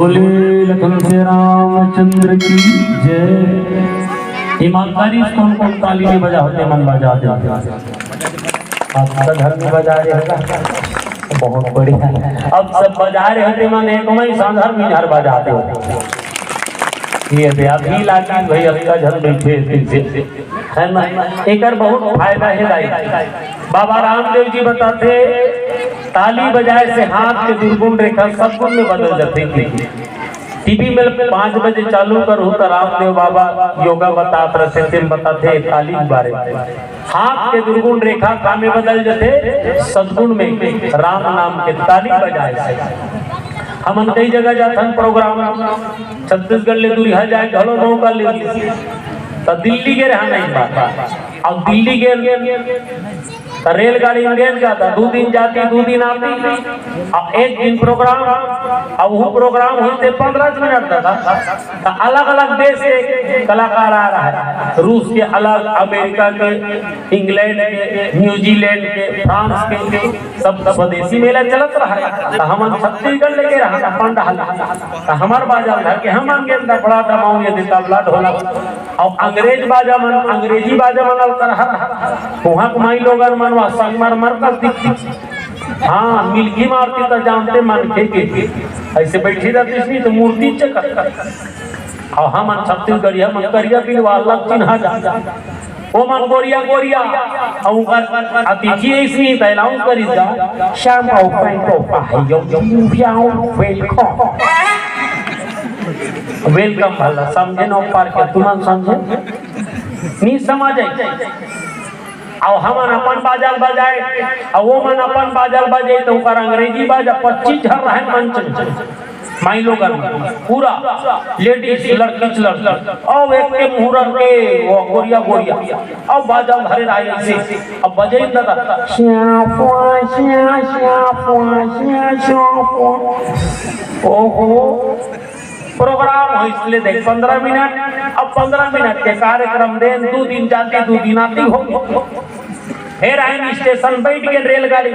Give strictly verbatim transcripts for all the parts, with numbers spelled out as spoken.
बोले लखन से रामचंद्र की जय। ईमानदारी से कौन कौन ताली नहीं बजा होते, मन बजा दे। आपका घर में बजा रहे होगा, बहुत बढ़िया। अब सब बजा रहे होते, मन एक में संघर में घर बजा दे। ये दे अभी लागी भाई, अतका झन बैठे हे, है ना? एकर बहुत फायदा हे दाई। बाबा रामदेव जी बताथे, ताली बजाए से हाथ के दुर्गुण रेखा सद्गुण में बदल जाथे। टीवी में पाँच बजे चालू करू त रामदेव बाबा योगा बतात रथे, तेम बताथे ताली के बारे में। हाथ के दुर्गुण रेखा का में बदल जाथे, सद्गुण में, राम नाम के ताली बजाए से। हमन कई जगह जाथन प्रोग्राम, छत्तीसगढ़ ले दूरिहा जाए घलो मौका ले, त दिल्ली गे रहन एक बार। अब दिल्ली गे त रेलगाड़ी में गे जाता, दू दिन जाती, दू दिन आती। अब एक दिन प्रोग्राम, अब वो प्रोग्राम होते पन्द्रह मिनट का था। त अलग-अलग देश के कलाकार आ रहा है, रूस के अलग, अमेरिका के, इंग्लैंड के, न्यूजीलैंड के, फ्रांस के, सब स्वदेशी मेला चलत रहा। त हमन छत्तीसगढ़ लेके रहा पंडा हल। त हमर बाजा धर के हमन गेन दफड़ा दमाऊ, ये दे तबला ढोलक। अउ अंग्रेज बाजा मन, अंग्रेजी बाजा मन अउ करहा। उहाँ के माई लोगन मन वा संगमरमर कर दिखती। हाँ, मिलकी मारती त जानते मन के, के, के। ऐसे बैठी रहती इसमें तो मूर्ति चकत। अउ हमन छत्तीसगढ़िया मन करिया बिलवा लग चिन्हा जा। ओ मन गोरिया गोरिया, अउ उनकर अतिथि ऐसनी त अनाउंस करी जा। श्याम अउ पैंटो पाहियो, welcome। Welcome भला समझे न पार के, तुमन समझे? नी समझे। अउ हमन अपन बाजा ल बजाए, अउ वो मन अपन बाजा ल बजाए, त ओकर अंग्रेजी बाजा पच्चीस झन रहे मंच में। माई लोगन पूरा लेडीज, लड़की से लड़की, अउ एक के मुहूर्त के वो गोरिया गोरिया, अउ बाजा ल धरे रहे ऐसे, अब बजे न दादा, श्यां फुआ, श्यां, श्यां फुआ, श्यां, श्यां फुआ। ओहो, प्रोग्राम हो इसलिए देख, पन्द्रह मिनट, अब पन्द्रह मिनट के कार्यक्रम देन, दू दिन जाती, दू दिन आती हो। फिर आइन स्टेशन बैठ के रेलगाड़ी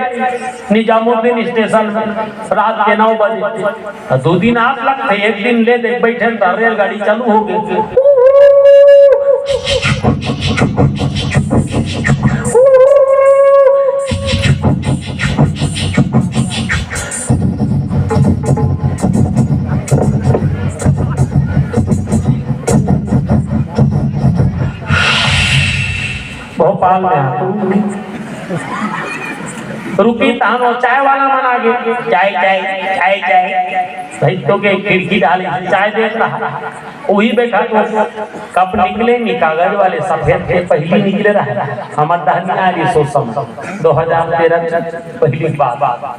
निजामुद्दीन स्टेशन में रात के नौ बजे। तो दू दिन आत लगते, एक दिन ले दे बैठे तो रेलगाड़ी चालू हो गई। भोपाल में आ। रुकी तहन वो चाय वाला मन आ गए, चाय, चाय, चाय, चाय। भाई तो के खिड़की डाले, चाय देत रहा। वही बैठा तो कप निकले नी, कागज वाले सफेद के पहली निकले रहा। हमर दहनी आ रही सो समय, दो हजार तेरह पहली बार।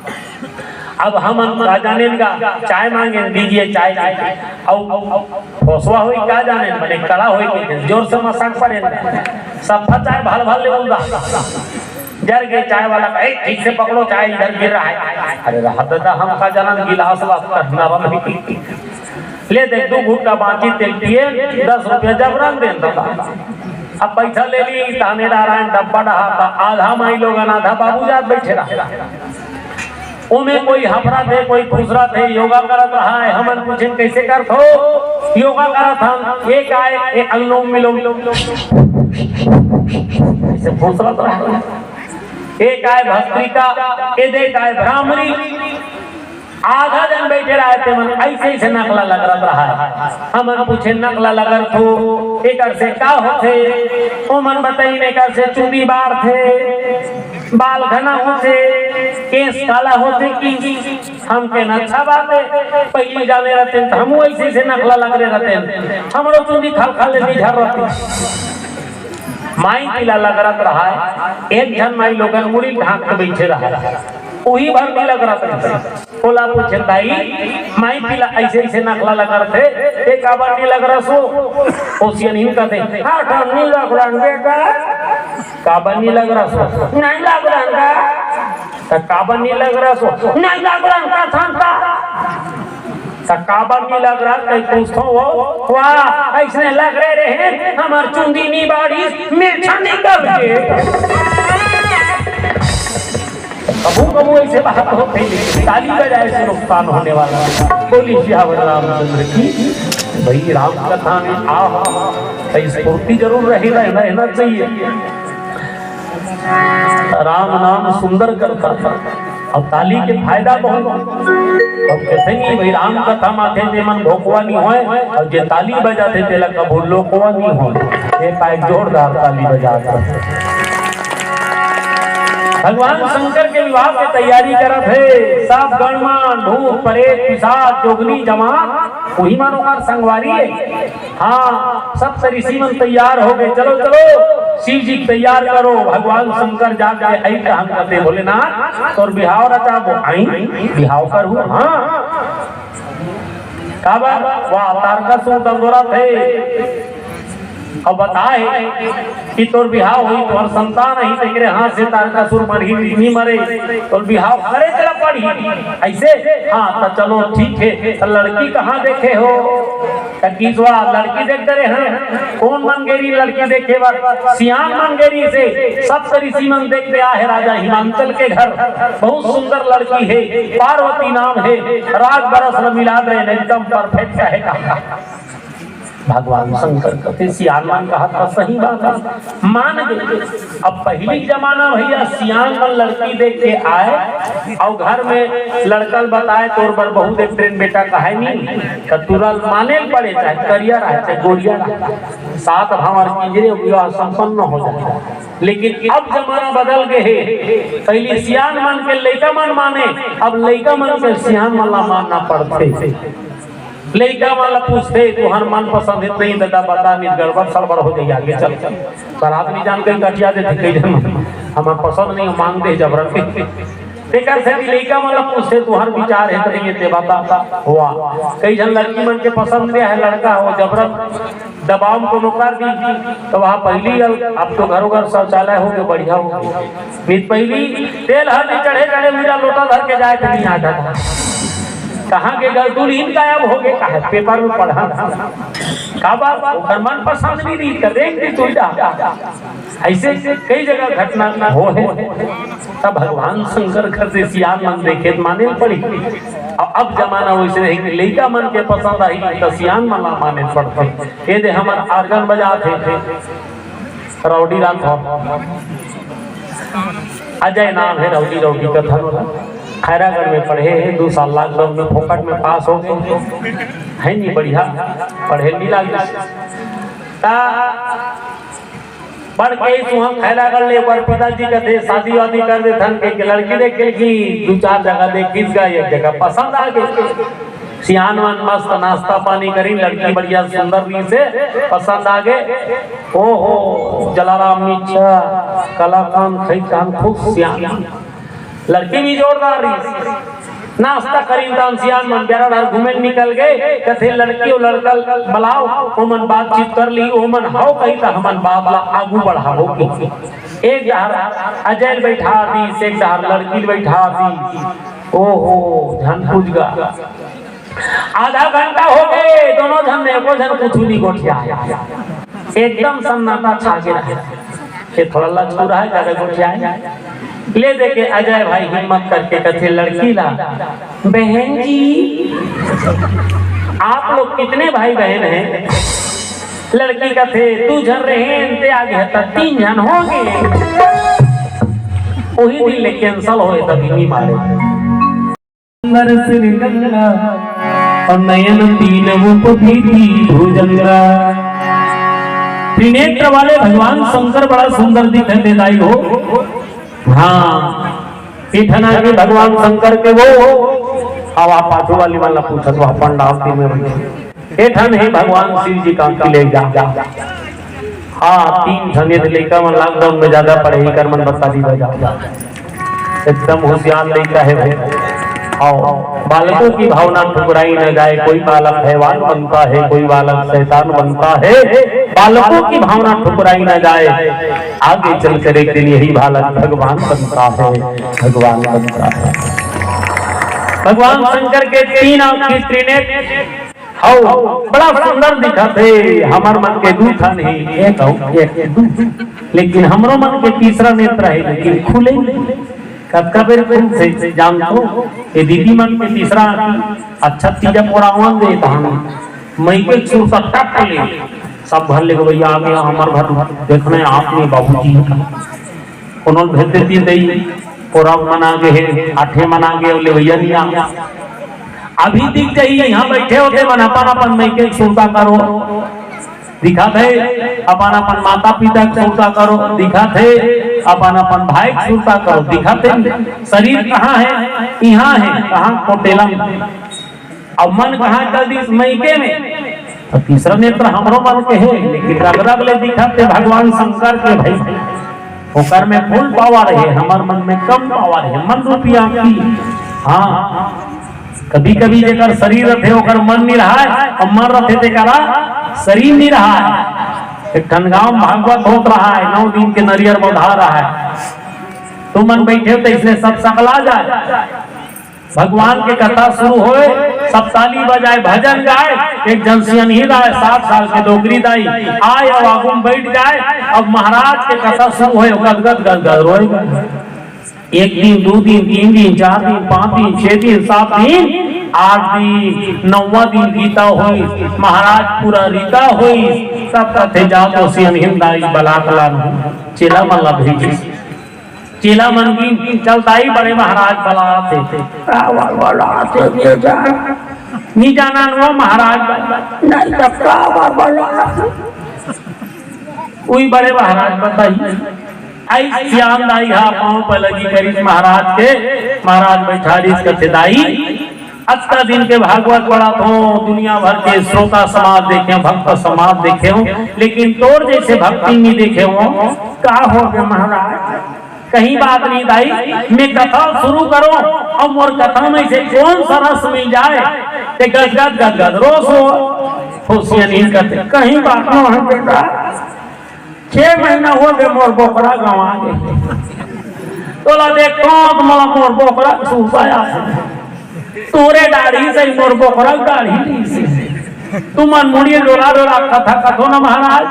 अब हम, हम का जाने का, चाय मांगे, दीजिए चाय। अउ, अउ, अउ, फोसवा होई का जाने, बड़े कड़ा होई के, जोर से मसाक पड़े। सफा चाय भल भल ले उंदा। जर के चाय वाला का, "ए, ठीक से पकड़ो, चाय इधर गिर रहा है।" अरे रहा दादा, हम का जानन, गिलास वास करना वाला नहीं। ले दे, दू घूंटा बांची तेल पिए, दस रुपया जबरन दे दादा। अब पैसा ले ली, थानेदार आए, डब्बा डहा था, आधा माई लोगन, आधा बाबू जात बैठे रहा। ओमे कोई हफरत हे, कोई फुसरत हे, योगा करत रहा है। हमन पूछेन, "कैसे करत हो?" योगा करत हन। एक आए, ए, अनुलोम विलोम, ऐसे फुसरत रहा है। एक आए भस्त्रिका, ए देख आए भ्रामरी। आधा जन बैठे रहे थे मन, ऐसे, ऐसे नकला लगरत रहा है। हमन पूछेन, "नकला लगरत हो, एकर से का होथे?" ओमन बताइन, "एकर से चुंदी बाढ़थे।" बाल घना होथे, केस काला होथे कि हम केन अच्छा बात हे, पहिली जाने रहते त हमू ऐसे से नकला लगरे रहते, हमरो चुंदी खल खल ले बिझर रहते। माई पीला लगरत रहा है, एक झन माई लोगन मुड़ी ढांक के बैठे रहा है, उही भर भी लगरत रहा है। ओला पूछे, "दाई, माई पीला ऐसे ऐसे नकला लगरथे, ते काबर नी लगरस हो?" ओ सियनहिन कथे, "हाँ, तो नी लगरन बेटा।" काबर नी लगरस हो? नहीं लगरन का? त काबर नी लगरस हो? नहीं लगरन का थान का? त काबर नी लगरस, कहीं पूछथो हो? वाह, ऐसने लगरे रहे, हमर चुंदी नी बाढ़ी, मिर्चा निकल के। कभू कभू ऐसे बात होथे, लेकिन ताली बजाए से नुकसान होने वाला है। बोलिए सियावर रामचंद्र की। भाई, राम कथा में आ स्फूर्ति जरूर रहे, रहना, रहना चाहिए। राम नाम सुंदर करता था। अब ताली के फायदा बहुत। अब कहते नहीं भाई, राम कथा माथे जे मन भोकवा नहीं होए, और जे ताली बजाथे तेला कभू लोकवा नहीं होए। ये का एक जोरदार ताली बजा। भगवान शंकर के विवाह के तैयारी करत हे। सब गणमान, भूत, प्रेत, पिशाच, जोगनी, जमात, वही मन ओकर संगवारी है। हाँ, सब ऋषि मन तैयार हो गए। चलो, चलो, शिव जी के तैयार करो। भगवान शंकर जाके आई कहन कहते, "भोलेनाथ, तोर बिहाव रचाबो।" आई, बिहाव करहू। हाँ, काबर? वाह, तारकासुर दंदोरा थे। अब बताए कि तोर बिहाव होई, तोर संतान ही, तेकरे हाथ से तारकासुर मरही, नहीं मरे, तोर बिहाव करे तेला पड़ही। ऐसे? हाँ, तो चलो, ठीक है। तो लड़की कहाँ देखे हो? त किसवा लड़की देख डरे हैं। कौन मन गेरी लड़की देखे बर? सियान मन गेरी से। सब ऋषि मन देख दे आहे राजा हिमांचल के घर। बहुत सुंदर लड़की है, पार्वती नाम है। राग बरस ल मिला दे, एकदम परफेक्ट है का। भगवान शंकर कथे, "सियान मन कहत ह, सही बात है।" मान गए। अब पहली जमाना भैया, सियान मन लड़की देख के आए और घर में लड़का ल बताए, "तोर बर बहू देख ट्रेन बेटा," कहे नहीं, तो तुरंत माने ल पड़े, चाहे करिया रहे, चाहे गोरिया रहे। सात भावर कीजिए, विवाह संपन्न हो जाए। लेकिन अब जमाना बदल गए है। पहली सियान मन के लइका मन माने, अब लइका मन के सियान मन ला मानना पड़थे। लइका मन ला पूछथे, "तुहर मनपसंद हे त नहीं ददा, बता, नहीं गड़बड़ सड़बड़ हो जाई, आगे चल।" बारात नहीं जान कहीं कटिया देथे, कहीं जन, "हमर पसंद नहीं, मांग दे जबरन के।" तेकर सेती लइका मन ला पूछथे, "तुहर विचार हे त नहीं हे, ते बता।" वाह, कई झन लड़की मन के पसंद नहीं है लड़का, वो जबरन दबाव में कोनो कर दी, तो वहाँ पहली गल, अब तो घरों घर शौचालय हो गए, बढ़िया हो गए। नहीं तो पहली तेल हर नहीं चढ़े चढ़े, मेरा लोटा धर के जाए तो नहीं आता था। कहाँ के गल दुल्हन गायब हो गए, कहा पेपर में पढ़ा था। का बात? ओकर मन पसंद नहीं रही, तो देख दी तू जा। ऐसे कई जगह घटना हो है। तब भगवान शंकर घर से सियान मन देखे त माने ल पड़ी। अब, अब जमाना वैसे है कि लइका मन के पसंद आई त सियान मन ला माने ल पड़थे। ये दे हमर आर्गन बजात हे, रौडी राठौर, अजय नाम है, रौडी रौडी कथन वाला। खैरागढ़ में पढ़े है, दो साल लॉकडाउन में फोकट में पास हो गए, है नहीं बढ़िया, पढ़े नहीं लाग। ता पढ़ के ही तुहम खैरागढ़ ले, पर पिताजी कथे शादी वादी कर देथन, के, के लड़की देख के कि दो चार जगह देखिस गा, एक जगह पसंद आ गए। सियान मन मस्त नाश्ता पानी करी, लड़की बढ़िया सुंदर रहिसे, पसंद आ गए। ओहो, जलाराम मिच्छा, कलाकांत खैतान, खूब सियान। लड़की भी जोरदार रहिस। नाश्ता करीन तान सियान मन बेरा डहर घूमे निकल गए, कथे लड़की अउ लड़का बलाओ, ओमन बातचीत कर ली, ओमन हव कही त हमन बात ला आगू बढ़ाबो की। एक डहर अजय ल बैठा दीस, एक डहर लड़की ल बैठा दीस। ओहो, झन पूछ गा। आधा घंटा हो गए, दोनों झन में एको झन कुछ नहीं गोठिया। एकदम सन्नाटा छा गे रहे। ये थोड़ा लचकू रहा है, ज्यादा गोठिया है। ले दे के अजय भाई हिम्मत करके कथे लड़की ला, "बहन जी, आप लोग कितने भाई बहन हैं?" लड़की कथे, "दू झन रहे, ते आगे है त तीन झन होंगे।" वही दिन ले कैंसिल होए, तभी नहीं मारे। सुंदर सिर गंगा और नयन तीन मुख भीति भुजंगा। त्रिनेत्र वाले भगवान शंकर बड़ा सुंदर दिखथे दाई हो। हाँ, इठना के भगवान शंकर के वो। अब आप पाछू वाली वाला पूछत हो, अपन डाल तीन में बैठे। ए ठन हे भगवान शिव जी का अंकी ले जा। हाँ, तीन ठन ये लइका मन लॉकडाउन में ज्यादा पढ़े, एकर मन बता दी भाई। एकदम होशियार लइका है भाई। और बालकों की भावना ठुकराई न जाए, कोई बालक हैवान बनता है, कोई बालक शैतान बनता है। बालकों की भावना ठुकराई न जाए, आगे चलकर एक दिन यही बालक भगवान बनता है, भगवान बनता है। भगवान शंकर के तीन आंखी त्रिनेत्र हौ, बड़ा सुंदर दिखत हे। हमर मन के दू ठन हे, एक हौ, एक दू। लेकिन हमरो मन के तीसरा नेत्र हे, लेकिन खुले नहीं। कतका बेर खूब से जानथो, ये दीदी मन के तीसरा आँखी, अच्छा तीजा पोरावन दे तहन, मइके सुरता टप ले, सब घर ले भैया आ गया, हमर घर देखने आपने बाबूजी का। कोनो भेज देती दई, पोरा मना गे हे, आठे मना गे, ले भैया नहीं आ गया। अभी दिख जाइए, यहाँ बैठे होते मन अपन अपन मइके सुरता करो, दिखत हे, अपन अपन माता पिता के सुरता करो, दिखत हे, अपन अपन भाई के सुरता करो, दिखत हे। शरीर कहाँ हे? यहाँ हे। कहाँ? कोटेला में। अब मन कहाँ चल दिस? मइके में। तो तीसरा नेत्र हमरो मन के हे, लेकिन रग रग ले दिखत हे भगवान शंकर के भाई। ओकर में full power हे, हमर मन में कम power हे, मन रूपी आँखी। हाँ, कभी कभी जेकर शरीर रथे ओकर मन नहीं रहा है, और मन रथे तेकरा शरीर नहीं रहा है। एक ठन गाँव में भागवत होत रहा है, नौ दिन के नरियर बंधा रहा है। तुमन बैठे हो तो इसलिए सब सकला जाए। भगवान के कथा शुरू होए, सब ताली बजाए, भजन गाए। एक जन सियनही दाई, साठ साल के डोकरी दाई आय और आगू में बैठ जाए। अब महाराज के कथा शुरू होए, गदगद गदगद रोए। एक दिन, दू दिन, तीन दिन, चार दिन, पाँच दिन, छह दिन, सात दिन, आठ दिन, नौवा दिन गीता होई, महाराज पूरा रीता होई, तब कथे जा तो सियनही दाई बलात लान चेला मन ला भेजिस। चेला मन गिन गिन चलता ही बड़े महाराज बलात हे। का बार बलात हे बेटा? नहीं जाना न वो महाराज बलात। नहीं तो का बार बलात? उही बड़े महाराज बताई। आई सियान दाई हा पाँव पे लगी करिस महाराज के, महाराज बैठारिस कथे दाई, अतना दिन के भागवत पढ़त हो, दुनिया भर के श्रोता समाज देखे हो, भक्त समाज देखे हो, लेकिन तोर जैसे भक्ति नहीं देखे हो। का हो गे महाराज? कहीं बात नहीं दाई, मैं कथा शुरू करो और मोर कथा में से कौन सा रस मिल जाए, ते गदगद गदगद रोस हो, खुशियां नहीं करते। कहीं बात ना हो बेटा, छह महीना हो गए मोर बोकरा गंवा गे। तोला देख कौन मोला मोर बोकरा सूसा आ। तोरे दाढ़ी से मोर बोकरा दाढ़ी नहीं से। तुमन मुड़ी डोला डोला कथा कथो न महाराज,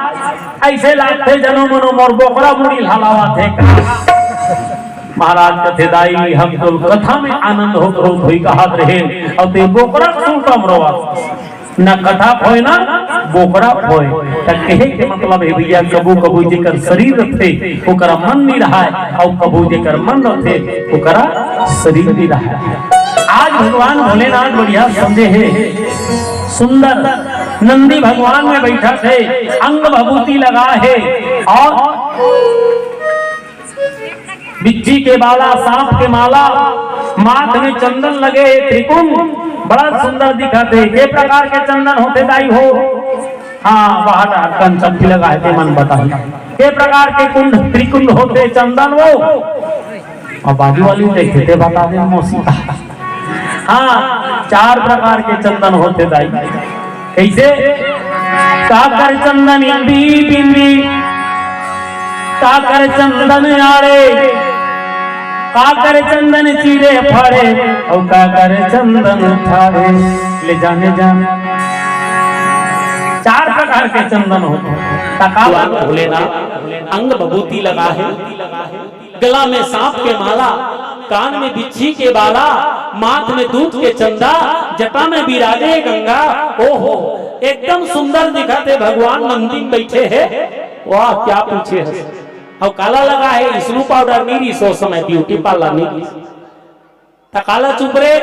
ऐसे लागथे जनो मनो मोर बोकरा मुड़ी हलावत हे का। महाराज कथे दाई हम तो कथा में आनंद होत होत होई कहत रहे, और ते बोकरा सुनता मरोवा। न कथा होय ना बोकरा होय। त कहे के मतलब हे भैया, कभू कभू जेकर शरीर रथे ओकरा मन नहीं रहाय, और कभू जेकर मन रथे ओकरा शरीर नहीं रहाय। आज भगवान भोलेनाथ बढ़िया समझे हे, सुंदर नंदी भगवान में बैठा हे, अंग भभूति लगा हे और बिच्छी के बाला, सांप के माला, माथ में चंदन लगे हे, त्रिकुंड, बड़ा सुंदर दिखत हे। के प्रकार के चंदन होथे दाई हो? हाँ, वहाँ कंचन भी लगा हे, ते मन बताही। के प्रकार के कुंड, त्रिकुंड होथे चंदन वो? और बाजू वाली देखे ते बता दे मौसी का। हाँ, चार प्रकार के चंदन होथे दाई। कैसे? काकर चंदन इम्बी बिम्बी, काकर चंदन आड़े, काकर चंदन चीरे फाड़े, और काकर चंदन ठाड़े। ले जाने जाने चार प्रकार के चंदन होथे। तकावा भोलेनाथ अंग भभूति लगा हे, गला में सांप के माला, कान में बिच्छी के बाला, माथ में दूध के चंदा, जटा में बिराजे गंगा। ओहो, एकदम सुंदर दिखत हे भगवान, नंदी में बैठे हे। वाह, क्या पूछे हे। और काला लगा हे, स्नो पाउडर नहीं रहिस ओ समय, ब्यूटी पार्लर नहीं रहिस। त काला चुप रे,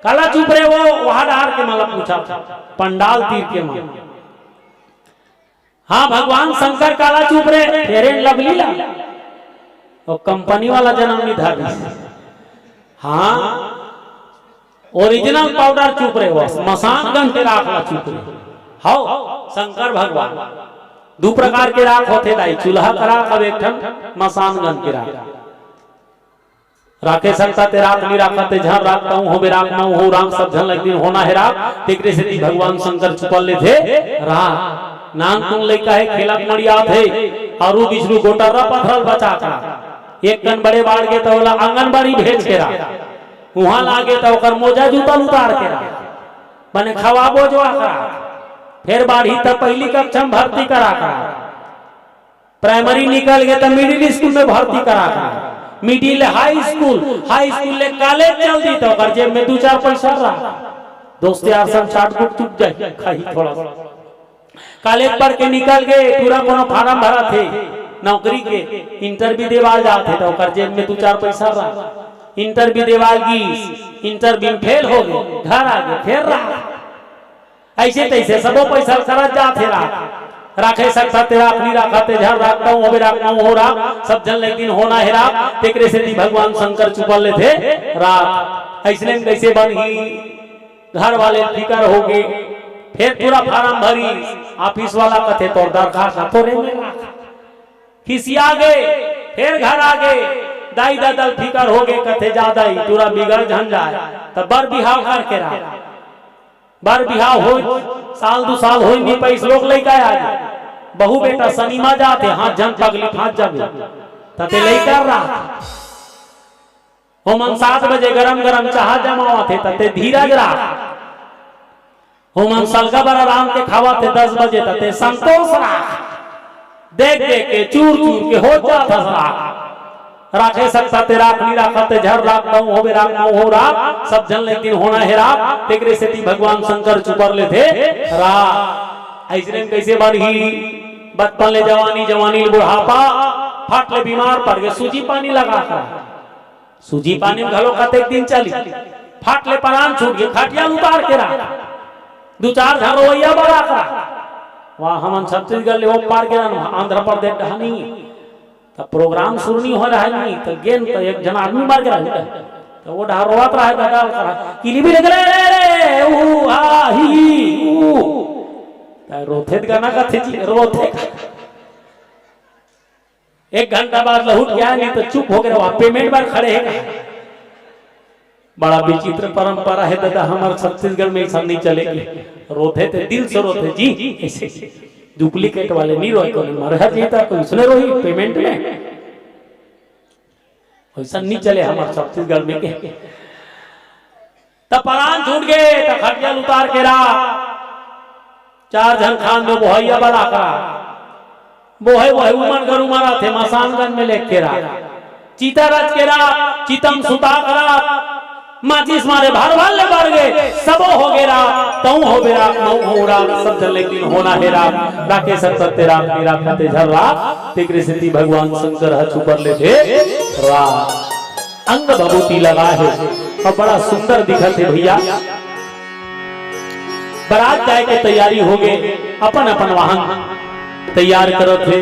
काला चुप रे, वो वहां डार के माला पूछा था, पंडाल तीर के माला। हाँ, भगवान शंकर काला चुप रे, फेयर एंड लवली ला। और कंपनी वाला जन्म नहीं धर। हाँ, ओरिजिनल पाउडर चुप रे, वो मसानगंज के राख ला चुप रे। हौ, शंकर भगवान। दू प्रकार के राख होथे दाई, चूल्हा के राख, अब एक ठन मसानगंज के राख। राखे सकता ते राख, नहीं राखा ते झन राख, तऊ होबे राख, मऊ हो राख, सब झन ला एक दिन होना हे राख। तेकरे सेती भगवान शंकर चुपल लेथे राख। नान तुन लइका हे, खेलत मड़ियात हे, अरू बिछरू गोटर्रा पथरल बचा के राख। एक कन बड़े बाढ़ गे त ओला आंगनबाड़ी भेज के राख। उहाँ लागे त ओकर मोजा जूता ल उतार के राख। बने खवाबो जोआ के राख। फेर बाढ़ी त पहिली कक्षा में भर्ती करा के राख। प्राइमरी निकल गे त मिडिल स्कूल में भर्ती करा के राख। Middle, high school, high school ले कॉलेज चल दी त ओकर जेब में दू चार पैसा रहा। दोस्त यार संग चाट गुपचुप जाही, खाही थोड़ा सा। कॉलेज पढ़ के निकल गे, पूरा कोनो फार्म भरत हे नौकरी के, इंटरव्यू देवाल जात हे त ओकर जेब में दू चार पैसा रहा। इंटरव्यू देवाल गिस, इंटरव्यू में फेल हो गे, घर आ गे, फेर रहा। अइसे तइसे सबो पैसा ल करत जात हे राख। राखे सकथा ते राख, नी राखा ते झन राख, तहूं होबे राख, महूं हों राख, सब झन ल एक दिन होना हे राख। तेकरे सेती भगवान शंकर चुपर लेथे राख। अइसने में कइसे बनही? घर वाले ल फिकर होगे, फेर पूरा फार्म भरिस, ऑफिस वाला कथे, "तोर दरखास्त ह तोरे में राख।" खिसिया गे, फेर घर आ गे, दाई ददा ल फिकर होगे, कथे, "जा दाई, टूरा बिगड़ झन जाय, त बर बिहाव करके राख।" बर बिहाव होय, साल दू साल होय, नी पइस, लोग लइका आ गे। बहू बेटा सनिमा जात हे, हाथ झन पगली फांस जाबे, त ते लइका राख। ओमन सात बजे गरम गरम चाहा जमावत हे, त ते धीरज राख। ओमन सलगा बरा रांध के खावत हे दस बजे, त ते संतोष राख। देख देख के चूर चूर के हो जात हस राख। राखे सकथा ते राख, नी राखा ते झन राख, तहूं होबे राख, महूं हों राख, सब झन ल एक दिन होना हे राख। तेकरे सेती भगवान शंकर चुपर लेथे राख। अइसने में कइसे बनही? बचपन ले जवानी, जवानी ले बुढ़ापा, फट ले बीमार पड़ गे, सूजी पानी लगा कर। सूजी पानी में घलो कतेक दिन चली, फट ले परान छूट गे, खटिया ल उतार के राख। दू चार झन रोवइया बला करा। वाह, हमन छत्तीसगढ़ ले ओ पार गे रहन, आंध्र प्रदेश डहनी। त प्रोग्राम शुरू नी हो रहा है नी, त गेन त एक झन आदमी मर गे रहा है। त ओ डहर रोवत रहा है, ददा करा, "किली भी लग रे, रे, रे, ऊ, आ, ही, ही, ऊ।" त रोथे त गाना कथे जी, रोथे। एक घंटा बाद लहुट के आय, नी त चुप हो गे रहा, पेमेंट बर खड़े हे का? बड़ा विचित्र परंपरा हे ददा, हमर छत्तीसगढ़ में अइसन नी चले। रोथे ते दिल से रोथे जी, अइसे डुप्लीकेट वाले नी रोय, कोनो मरहर जी त कोई उसने रोही पेमेंट में, अइसन नी चले हमर छत्तीसगढ़ में के। त परान छूट गे, त खटिया ल उतार के राख। चार झन खान में बोहइया बला करा। बोहे बोहे उमन गरू मरत हे, मसानगंज में लेग के राख। चिता रच के राख, चिता म सुता के राख। माचिस मारे भर भर ले बर गे, सबो होगे राख, तहूं होबे राख, महूं हों राख, सब झन ल एक दिन होना हे राख। राखे सकथा ते राख, नी राखा ते झन राख। तेकरे सेती भगवान शंकर ह चुपर लेथे राख। अंग भभूति लगा हे अउ बड़ा सुंदर दिखत हे भइया। बरात जाय के तैयारी होगे, अपन अपन वाहन तैयार करत हे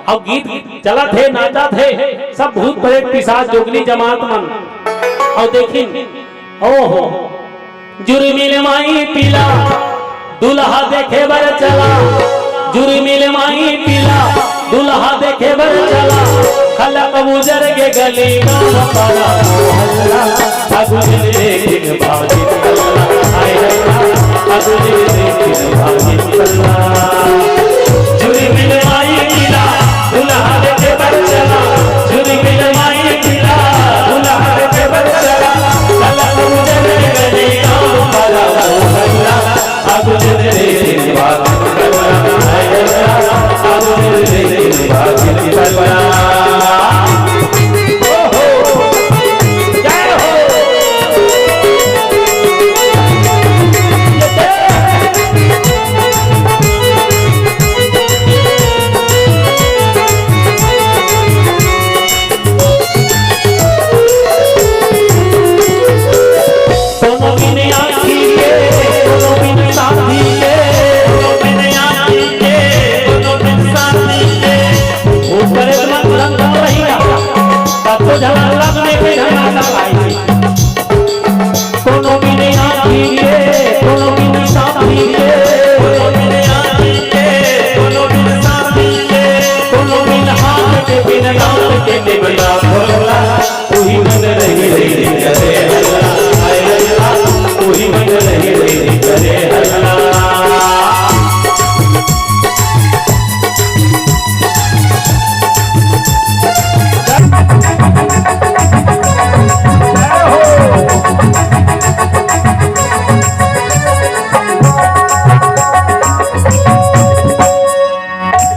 अउ गीत चलत हे, नाचत हे, सब भूत प्रेत पिशाच जोगनी जमात मन। अउ देखिन, ओहो, जुर्मिल माई पीला, दूल्हा देखे बर चला, जुर्मिल माई पीला, दूल्हा देखे बर चला। खलक उजर के गली गाँव पारा मोहल्ला, फागुन में लेकिन बाजी कल्ला, हाय हल्ला, फागुन में लेकिन बाजी कल्ला। जुर्मिल माई पीला, दूल्हा देखे बर चला, जुर्मिल माई पीला, दूल्हा देखे बर चला। खलक उजर के गली गाँव पारा मोहल्ला, कोनो बिन आँखी के, कोनो बिन साथी के, कोनो बिन आँखी के, कोनो बिन साथी के। भूत प्रेत मन संग संग रही रहा, तब तो झगड़ा लग में के झगड़ा सब आई। कोनो बिन आँखी के, कोनो बिन साथी के, कोनो बिन आँखी के, कोनो बिन साथी के, कोनो बिन हाथ के, बिन दाँत के, निबला भोला। उही मन रही रही करे हल्ला, हाय हल्ला, उही मन रही रही करे हल्ला।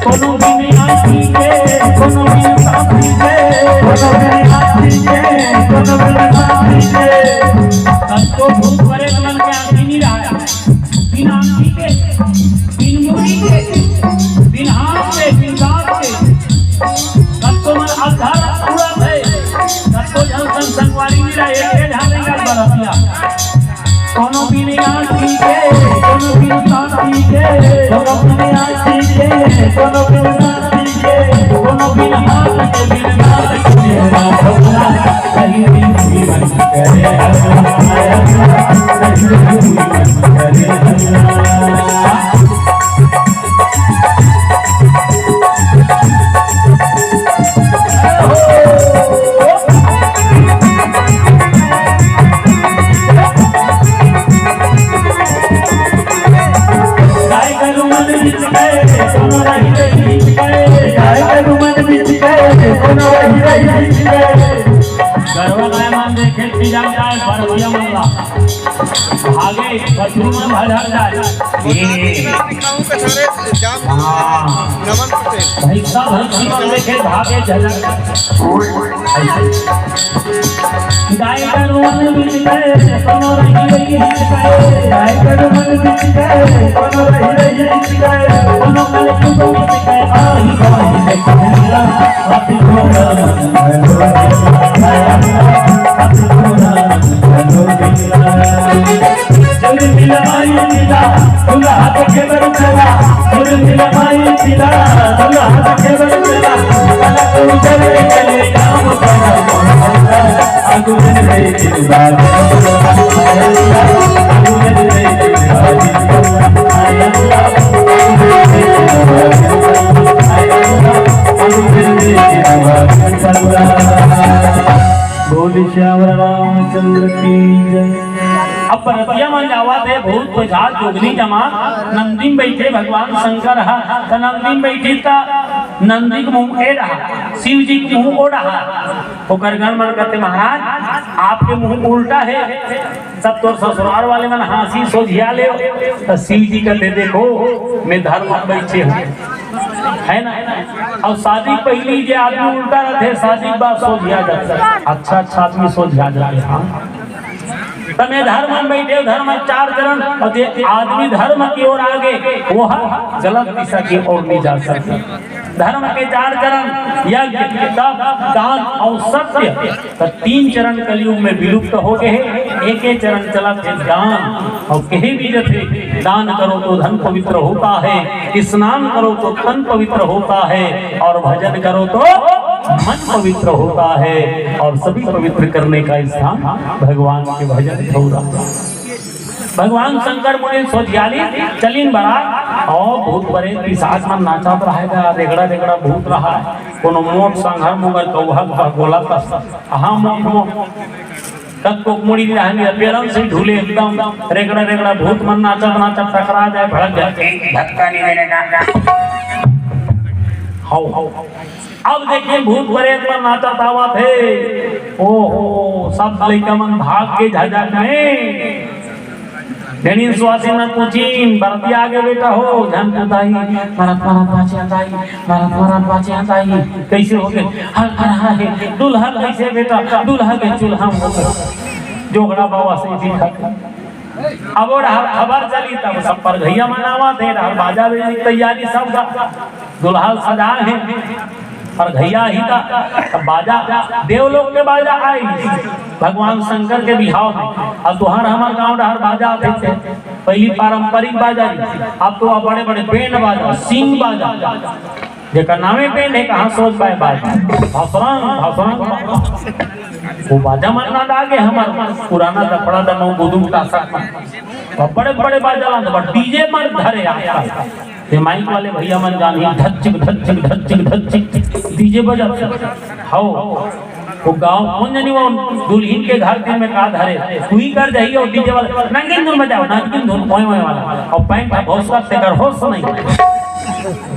कोनो बिन आँखी के, कोनो बिन साथी के, कोनो बिन नाम के, बिन मुड़ी के, बिन हाथ के, बिन दांत के, कतको मन अधर उड़त हे, कतको झन संग संगवारी मिला, एक के झन रेंगत बरतिया। कोनो बिन आँखी के, कोनो बिन सांसी के, कोनो बिन आँखी के, कोनो बिन सांसी के, कोनो बिन हाथ के, बिन दांत के, ना भगवान कहीं भी जीवन करे हल्ला, कहीं भी जीवन करे हल्ला। गाय गरु मन बीच गए, कोनो रही रही बीच गए। गाय गरु मन बीच गए, कोनो रही रही बीच गए। गरवा गाय मन देखे, फिर जाता है बरतिया मन ला। भागे, बछरू मन भजन जाए। ए। हाँ। भैंसा भैंसी मन देखे, भागे झलक। गाय गरु मन बीच गए, कोनो रही रही बीच गए। गाय गरु मन बीच गए, कोनो रही रही बीच गए। कोनो कल कुटुम बीच गए, आही बाही में कहला, अति घोड़ा मन भैलो। अति घोड़ा मन भैलो। चल मिला आई मिला, दुल्हा के घेवर चला। चल मिला आई मिला, दुल्हा के घेवर चला। चला तू चले चले काम करा। आगु में रे चिंता, आगु में रे चिंता। बोल श्यावर रामचंद्र की जय। अब बरतिया मन जावत हे, भूत पिशाच जोगनी जमा, नंदी में बइठे भगवान शंकर ह। त नंदी में बइठे त नंदी के मुंह ए डहा, शिव जी के मुंह ओ डहा। ओकर गण मन कथे, महाराज, आपके मुंह उल्टा हे, सब तोर ससुराल वाले मन हांसी सोझिया ले। त शिव जी कथे, देखो, मैं धर्म में बइठे हूँ, है ना? अउ शादी पहिली जे आदमी उल्टा रथे, शादी के बाद सोझिया जाथे। अच्छा, अच्छा आदमी सोझिया जाथे, हाँ। त मैं धर्म में बइठे हूँ, धर्म के चार चरण, अउ जे आदमी धर्म की ओर आगे, वो ह गलत दिशा की ओर नहीं जा सकते। धर्म के चार चरण, यज्ञ, तप, दान अउ सत्य। त तीन चरण कलयुग में विलुप्त हो गए हे। एके चरण चलत हे दान, अउ कहे भी जथे, दान करो तो धन पवित्र होता है, स्नान करो तो तन पवित्र होता है, और भजन करो तो मन पवित्र होता है, और सभी पवित्र करने का स्थान भगवान के भजन ठौरा। भगवान शंकर मुनि सोझियाली चलिन बरात, अउ भूत प्रेत पिशाच मन नाचत रहे गा, रेगड़ा रेगड़ा भूत रहा है, कोनो मोट संघर मुंगर कौहा का गोला कस, हाँ, मोट मोट, कतको मुड़ी रहन या पेरन से झूले एकदम, रेगड़ा रेगड़ा भूत मन नाचत नाचत टकरा जाए, भड़क जाए, धक्का नहीं देने का। How, how. अब देखिए, भूत प्रेत मन नाचत आवत हे। ओहो, सब लइका मन भाग के झझक में। डेनिन सुवासिन मन पूछिन, "बरतिया आगे बेटा हो, झन पुताई, मरत मरत बाचे हताई, मरत मरत बाचे हताई।" कैसे हो गए? हर हर हा हे, दुल्हा कैसे बेटा, दुल्हा के चूल्हा में हो गए। जोगड़ा बाबा से दिखा। अब वो रहर खबर चली, तब सब परघइया मनावत हे, रहर बाजा बजे की तैयारी सब का। दुल्हा सजा हे, परघइया ही का, तब बाजा, देवलोक के बाजा आई, भगवान शंकर के बिहाव में। अब तुहार हमर गांव डहर बाजा आथे, पहली पारंपरिक बाजा रही, अब तो बड़े बड़े बैंड बाजा, सिंग बाजा, जेकर नामे पेंड हे, कहाँ सोच पाए बात। भसरंग, भसरंग। वो बाजा मन ना लागे हमर पुराना दफड़ा दमऊ गुदुम तासक मन। तो बड़े बड़े बाजा ला, but डीजे मन धरे आजकल। ये माइक वाले भैया मन जानी, धच्चिक, धच्चिक, धच्चिक, धच्चिक, डीजे बजा। हाउ। वो गाँव कोन जनी वो दुल्हिन के घर दिन में का धरे, उही कर जाही अउ डीजे वाला नागिन धुन बजाओ, नागिन धुन, ओए ओए वाला, अउ पैंट ह भौसका, तेकर होश नहीं।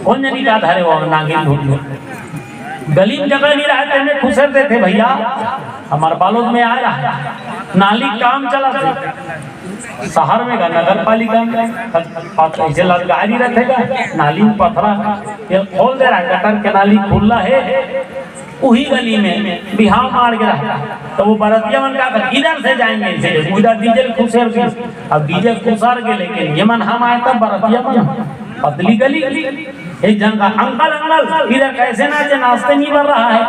कोन जनी का धरे वो नागिन धुन। गली में जगह नहीं रहा, तेने खुसर देथे भैया। हमर बालोद में आय रहा, नाली काम चलत हे शहर में गा, नगर पालिका में, अइसे लदगारी रथे गा, नाली में पथरा, ये खोल दे रहा, गटर के नाली खुल्ला हे, उही गली में बिहाव माड़ गे रहा। तो वो बरतिया मन का कर, "इधर से जाएंगे, इसे उधर डीजल खुसेर दी।" अब डीजल खुसर गे, लेकिन ये मन हम आए तब बरतिया मन पतली गली। एक जन का, "अंकल, अंकल, इधर कैसे नाचे, नाचते नहीं बन रहा है।"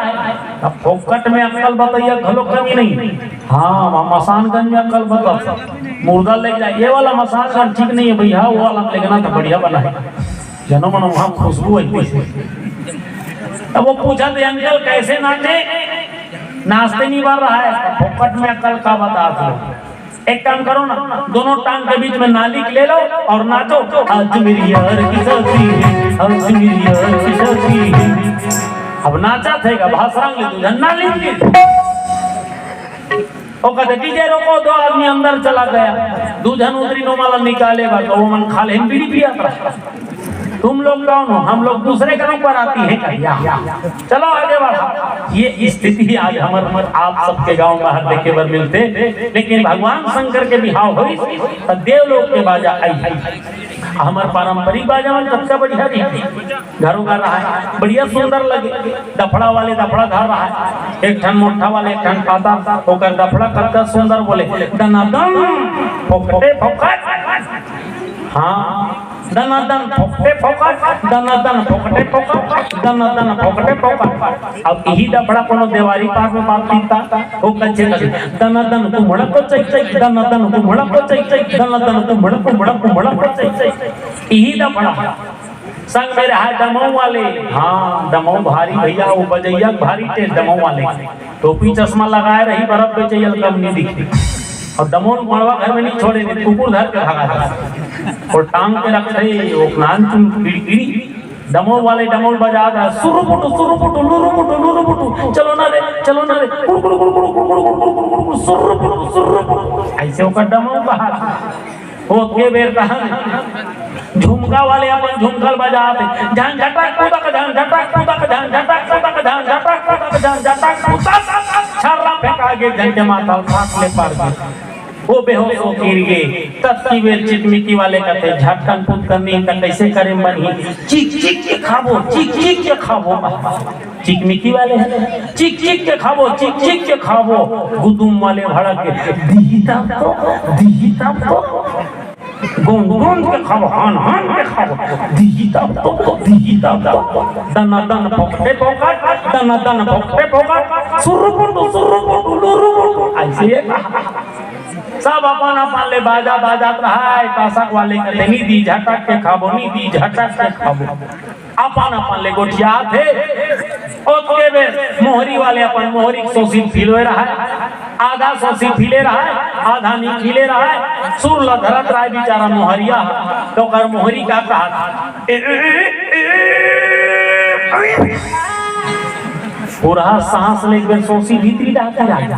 अब फोकट में अक्कल बतैया घलो कमी नहीं। हाँ, वहाँ मसानगंज में अक्कल बता, मुर्दा ले जाए, "ये वाला मसानगंज ठीक नहीं है भैया, वो वाला लेकिन तो बढ़िया बना है।" जनो मन वहाँ खुशबू आई थी। अब वो पूछा थे, "अंकल, कैसे नाचे, नाचते नहीं बन रहा है।" फोकट में अक्कल का बता दो। एक काम करो ना, दोनों टांग के बीच में नाली ले लो और नाचो। "आज मेरी यार की शादी है, आज मेरी यार की शादी है।" अब नाचा थे का भाषा में दू झन नाली में। वो कहते, "डीजे रोको, दो आदमी अंदर चला गया।" दू झन उतरी नोमाला निकाले बा, तो वो मन खाले हम बीड़ी पिया था। "तुम लोग कौन हो?" "हम लोग दूसरे गांव पर आती हैं।" "या, या।" चलो आगे बढ़ा। ये स्थिति आज हमर, हमर आप सबके गांव में हर देखे बर मिलते, लेकिन भगवान शंकर के बिहाव होई तो देवलोक के बाजा आई। हमर पारंपरिक बाजा मन कतका बढ़िया रही, घरों का रहा है, बढ़िया सुंदर लगे। दफड़ा वाले दफड़ा धर रहा है, एक ठन मोटा वाले एक ठन पाता, ओकर दफड़ा कतका सुंदर बोले, "दनादन, फोकटे फोकट।" हाँ, दनादन फोकटे फोकट, दनादन फोकटे फोकट, दनादन फोकटे फोकट। अब यही दफड़ा कोनो देवारी पार में बात कीता, वो कच्चे कच्चे, "दनादन कुम्हड़ा को चक चक, दनादन कुम्हड़ा को चक चक, दनादन कुम्हड़ा, कुम्हड़ा, कुम्हड़ा को चक चक।" यही दफड़ा। संग में रहा दमऊ वाले। हाँ, दमऊ भारी भैया, वो बजैया भारी तेज दमऊ वाले। टोपी चश्मा लगाए रही, बर्फ बेचैया कम नहीं दिखे। और दमऊ मड़वा घर में नहीं छोड़े, नहीं कुकुर धर के भगा था। और टांग के रख रहे, वो नान चुन किड़किड़ी। दमऊ वाले दमऊ बजा रहा, "सुरु पुटु, सुरु पुटु, लुरु पुटु, लुरु पुटु, चलो ना रे, चलो ना रे, कुड़, कुड़, कुड़, सुरु पुटु, सुरु पुटु।" ऐसे ओकर दमऊ कहा। ओतके बेर तहन झुमका वाले अपन झुमकल बजात हे, झन झटक पुदक, झन झटक पुदक, झन झटक पुदक, झन झटक पुदक, झन झटक पुदक, छर्रा फेंका गे, झन के माथा ल फाट ले पार गे। वो बेहोश हो गिर गे। ततकी बेर चिकमिकी वाले कथे, "झटकन पुदकन नहीं त कैसे करे बनही? चिक चिक के खाबो, चिक चिक के खाबो।" चिकमिकी वाले हे, चिक चिक के खाबो, चिक चिक के खाबो। गुदुम वाले भड़क के, "दिही तब तो, दिही तब तो।" गोंद गोंद के खाबो, हन हन के खाबो, दिही तब तो, दिही तब तो। दना दन फोकटे फोकट, दना दन फोकटे फोकट, सुरु पुटु, सुरु पुटु, लुरु पुटु। ऐसे ये कहा। सब अपन अपन ले बाजा बाजात रहा है, तासक वाले कथे, "नी दी झटक के खाबो, नी दी झटक के खाबो।" अपन अपन ले गोठियात हे। ओतके बेर मोहरी वाले अपन मोहरी के सोसी ल फिलोय रहय, आधा सोसी ल फिले रहय, आधा नी फिले रहय। सुर ल धरत रहय बिचारा मोहरिया ह, त ओकर मोहरी का कहत, पूरा सांस ले एक बेर सोसी भीतरी डालत रहय।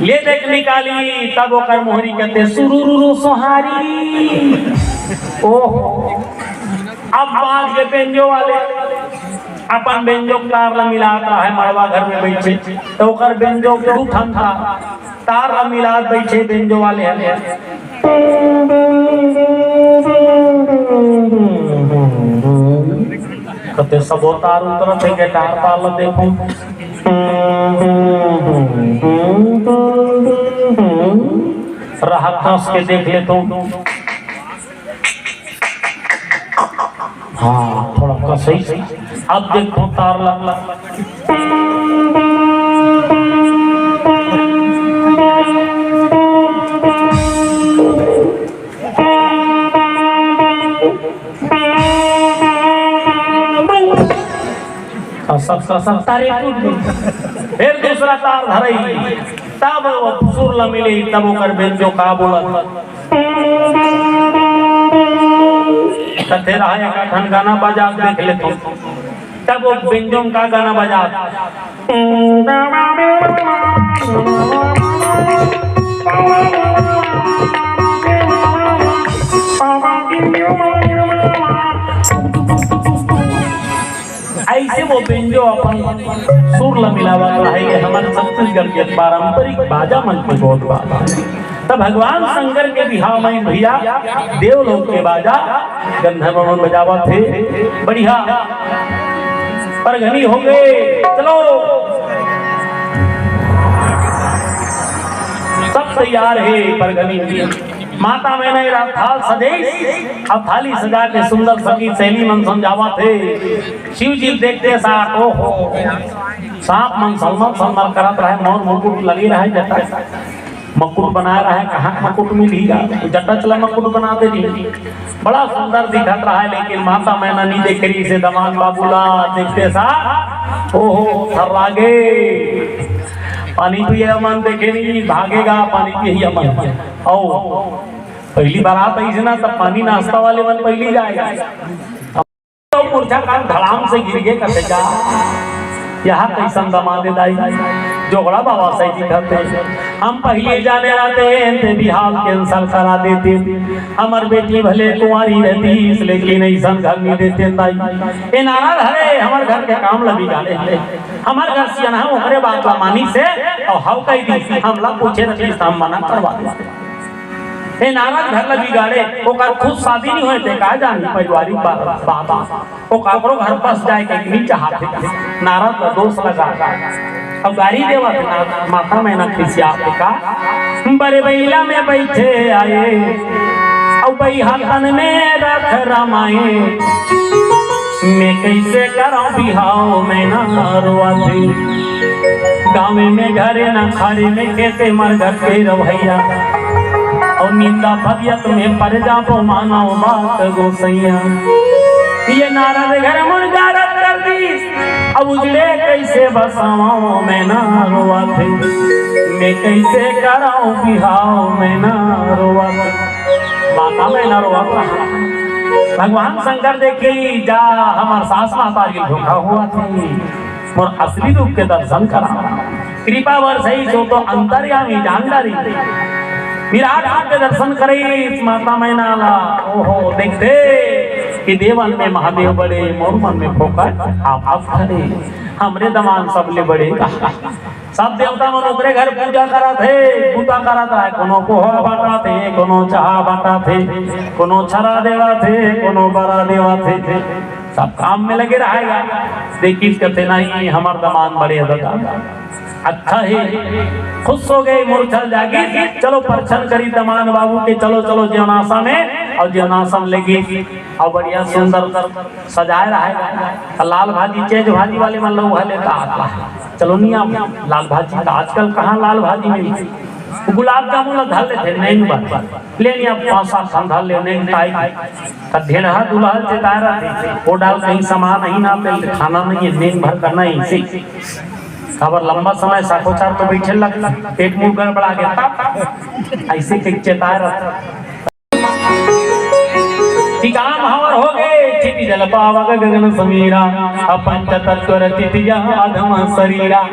ले देख निकाली, तब ओकर मोहरी कहते, "सुरुरुरु सोहारी।" ओहो। अब बाज गे बेंजो वाले, अपन बेंजो के तार ल मिलात रहय मड़वा घर में बइठे, त ओकर बेंजो के दू ठन तार, तार ल मिलात बइठे बेंजो वाले ह। कते सबो तार उतरत हे, गिटार तार ल देखो। रहा कस के देख लेतो। हाँ, थोड़ा कस ही। अब देखो तार लग, लग, लग। कसक, कसक तारे टूट गई। फिर दूसरा तार धरई, तब वो सुर ल मिले, तब ओकर बेंजो का बोलत। त तेरा एक ठन गाना बजा देख ले तू। तब वो बेंजो म का गाना बजा। ऐसे वो बेंजो अपन सुर ल मिलावत रहे। ये हमर छत्तीसगढ़ के पारंपरिक बाजा मन के बहुत बात हे। त भगवान शंकर के बिहाव में भैया देवलोक के बाजा गंधर्व मन बजावत हे। बढ़िया। परघनी हो गए, चलो, सब तैयार हे परघनी। माता मैना ए रथाल सजइस, अब थाली सजा के सुंदर संगीत सहेली मन संग जावत हे। शिव जी ल देखते साथ, ओहो, सांप मन सलमल सलमल करत रहे, मौर मुकुट लगे रहे जटा। मकुट बनाए रहे, कहाँ मकुट मिलही गा? जटा चला मकुट बना दे रही। बड़ा सुंदर दिखत रहे, लेकिन माता मैना नी देखे रहिस हे दमांद बाबू ला। देखते साथ, ओहो, थर्रा गे। पानी पिए मन देखे नी, भागे गा पानी पिए मन। अउ पहली बारात आइस ना, तब पानी नाश्ता वाले मन पहली जाए। तो मुरझा कान धड़ाम से गिर गे, कथे का, "एहा कइसन दमांद ए दाई, जोगड़ा बाबा सही दिखत हे। हम पहिले जाने रहते, ते बिहाव cancel करा देते। हमर बेटी भले कुंवारी रहतिस, लेकिन अइसन घर नी देते दाई। ए नारद हरे, हमर घर के काम ल बिगाड़े हे। हमर घर सियनहा ओकरे बात ला मानिस हे, अउ हव कहि दिस, हमला पूछे रहतिस, हम मना करवा देते।" ए नारद घर ल बिगाड़े, ओकर खुद शादी नी होए ते का जानी पारिवारिक बा-, बात। ओ काकरो घर बस जाए के नी चाहत हे। नारद ल दोष लगा, अउ गारी देवत हे ना, माता मैना खिसियात हे का, "बरे बइला में बइठे आए, अउ बइहा तन में रथ रमाए, मैं कइसे करौं बिहाव, मैना रोवत हे।" गाँवे में घरे ना, खारे में खेते, मर घर के रवैया, अउ निंदा फदियत में पर जाबो, मानव बात गोसैया। ए नारद घर मुरझा रथ कर दिस, अब उजड़े कइसे बसावौं, मैना रोवत हे, मैं कइसे करौं बिहाव, मैना रोवत हे। माता मैना रोवत रहा। भगवान शंकर देखे, "जा, हमर सास महतारी ल धोखा होवत हे।" मोर असली रूप के दर्शन करा। कृपा बरसइस ओ तो अंतर्यामी जान डारिस। विराट रूप के दर्शन करइस माता मैना ला। ओहो, देखथे कि देवन में महादेव बड़े, मोर मन में फोकट आप, आप खड़े। हमरे दमांद सबले बड़े। सब देवता मन ओकरे घर पूजा करत हे, पूजा करत हे, कोनो पोहा बांटत हे, कोनो चाहा बांटत हे, कोनो छरा देवत हे, कोनो बरा देवत हे। सब काम में लगे रहेगा। देखिस कथे, "नहीं, हमर दमांद बड़े दादा।" अच्छा हे, खुश हो गे, मुरझा जागिस। चलो परछन करी दमांद बाबू के, चलो, चलो जेवनासा में, अउ जेवनासा में लेगिस, अउ बढ़िया सुंदर सजाए रहेगा। लाल भाजी, चेंज भाजी वाले मन ल उहा लेता आता हे। चलो नहीं आप लाल भाजी का, आजकल कहाँ लाल भाजी मिलथे? वो गुलाब जामुन ला धर लेथे, नहीं बा। ले नहीं, अब पाँच सात ठन धर ले, नहीं ताई। त ढेरहा दुल्हा ल चेताए रथे, ओ डाल कहीं सामान नहीं ना, तेल खाना नहीं है, नींद भर करना है इसे। काबर लंबा समय साखोचार तो बैठे लग, पेट मुंह गड़बड़ा गया, तब ऐसे के चेताए रथे। टिकाम हवर हो गे, छिति जल पावक गगन समीरा, अब पंच तत्व रचित यह अधम शरीरा।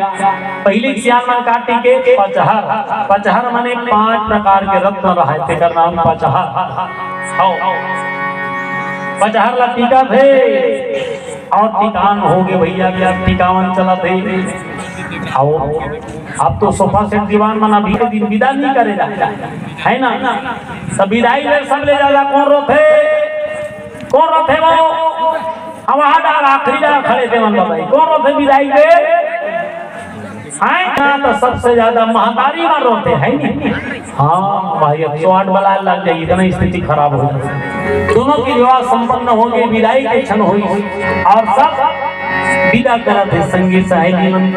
पहली सियान मन काटी के पचहर, पचहर माने पांच प्रकार के रत्न रहे, तेकर नाम पचहर। हौ। पचहर ला टीकत हे अउ टिकान हो गे भैया, अभी टिकावन चलत हे। अउ अब तो सोफा सेट दीवान मन अभी के दिन विदा नहीं करे जाता है ना, तो विदाई में सबले ज्यादा कौन रोथे? कौन रोथे वो? अब वहां डाल, आखिरी डाल खड़े थे मन बताई, कौन रोथे विदाई के? हैं ना, तो सबसे ज्यादा महतारी मन रोथे, है नहीं? हाँ भाई, अब तो आठ बला लग जाए, इतना स्थिति खराब हो जाए। दोनों की विवाह संपन्न हो गई, विदाई के क्षण हुई अउ सब विदा करत हे संगी सहेली मन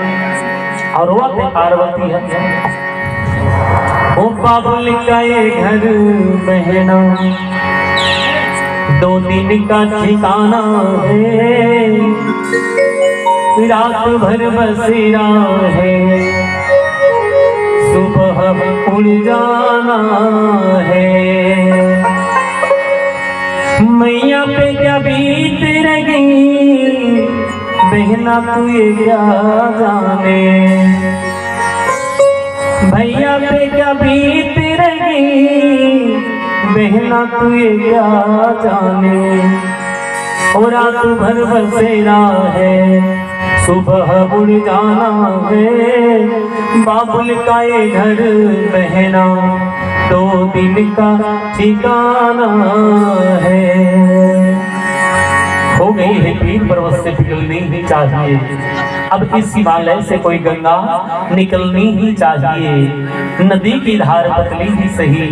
अउ रोवत हे पार्वती ह। ओ बाबुल का ये घर बहना, दो दिन का ठिकाना है, रात भर बसेरा है, सुबह उड़ जाना है। मैया पे क्या बीत रही, बहना तू ये क्या जाने। भैया पे क्या बीत रही, बहना तू ये क्या जाने। ओ रात भर बसेरा है, सुबह उड़ जाना है। बाबुल का ये घर बहना, दो दिन का ठिकाना है। हो गया। ये पीर पर्वत से पिघलनी ही चाहिए। अब इस हिमालय से कोई गंगा निकलनी ही चाहिए। नदी की धार पतली ही सही,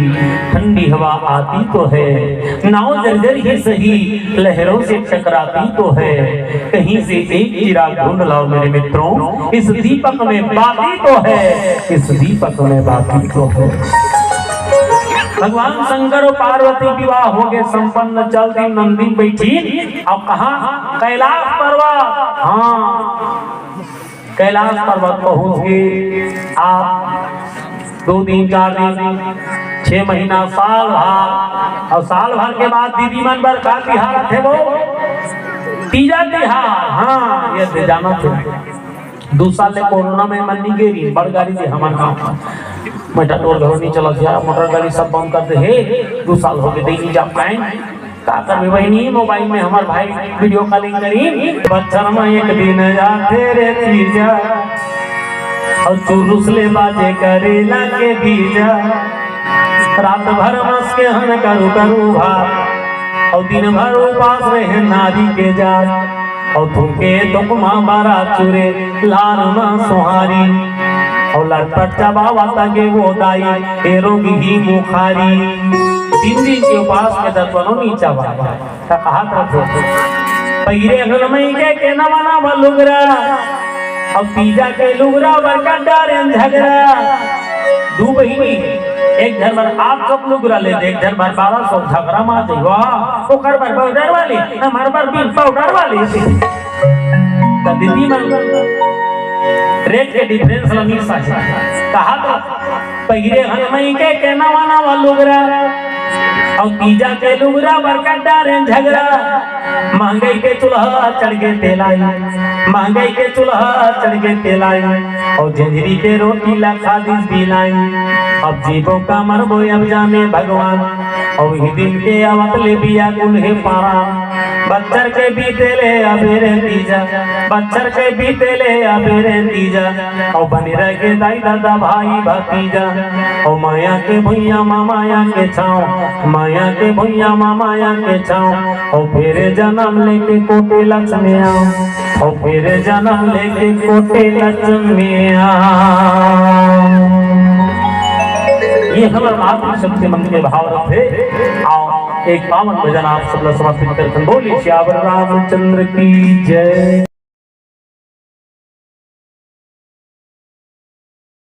ठंडी हवा आती तो है, नाव जर्जर ही सही, लहरों से टकराती तो है। कहीं से एक चिराग ढूंढ लाओ मेरे मित्रों, इस दीपक में बाती तो है, इस दीपक में बाती तो है। भगवान शंकर अउ पार्वती विवाह होगे संपन्न, चल दिन नंदी बइठिन। अब कहाँ? कैलाश पर्वत। हाँ, कैलाश पर्वत पहुँच गे। आप दू दिन, चार दिन, छह महीना, साल भर, अउ साल भर के बाद दीदी मन बर का तिहार आथे वो? तीजा तिहार। हाँ, ये दे जाना थे। दू साल ले कोरोना में मन नहीं गे रही, बड़ गाड़ी दे हमर गाँव। मैं टटोर घरों नहीं चला गया, मोटर गाड़ी सब बंद कर दे हे। दू साल होगे, दे नहीं जा पाए। का करबे बहिनी, मोबाइल में हमर भाई वीडियो कॉलिंग करी। बच्छर में एक दिन आथे रे तीजा, अउ चुरुस ले बाजे करेला के बीजा। रात भर मस के हन करू करू भात, अउ दिन भर उपास रहे नारी के जात। अउ थूके तोकमा बरा चुरे लार म सोहारी, अउ लटपट चबावा तगे वो दाई, ए रोग ही मुखारी। तीन दिन के उपास में दतवनो नी चबा। त कहत रथे, पहिरे हन मई के, के नवा नवा लुगरा, अउ तीजा के लुगरा बर कर डारेन झगरा। दू बहिनी, एक झन बर आप सब लुगरा ले दे, एक झन बर बारह सौ, झगरा मा जइवा, ओकर बर पाउडर वाली, हमर बर बिन पाउडर वाली। त दीदी मन रेट के डिफरेंस ल मिल सके। कहा तो पहिरे हन मई के, के नवा नवा लुगरा, अउ तीजा के लुगरा बर कर डारेन झगरा। महंगाई के चूल्हा चढ़ गे तेलाई, महंगाई के चूल्हा चढ़ गे तेलाई, अउ झिझरी के रोटी ला खा दिस बिलाई। अब जीबो का मरबो अब जाने भगवान, अउ ही दिन के आवत ले बिया कुल हे पारा। बच्छर के बीते ले अबे रे तीजा, बच्छर के बीते ले अबे रे तीजा, अउ बने रह गे दाई ददा भाई भतीजा। अउ माया के भुइयां मा माया के छांव, माया के भुइयां मा माया के छांव, अउ फेरे जनम लेके कोटे लक्ष्मी आंव, अउ फेरे जनम लेके कोटे लक्ष्मी आंव। ये हमर मातृशक्ति मंत्र के भाव रथे। अउ एक पावन भजन आप सब ला समर्पित करथन। बोलिए सियावर रामचंद्र की जय।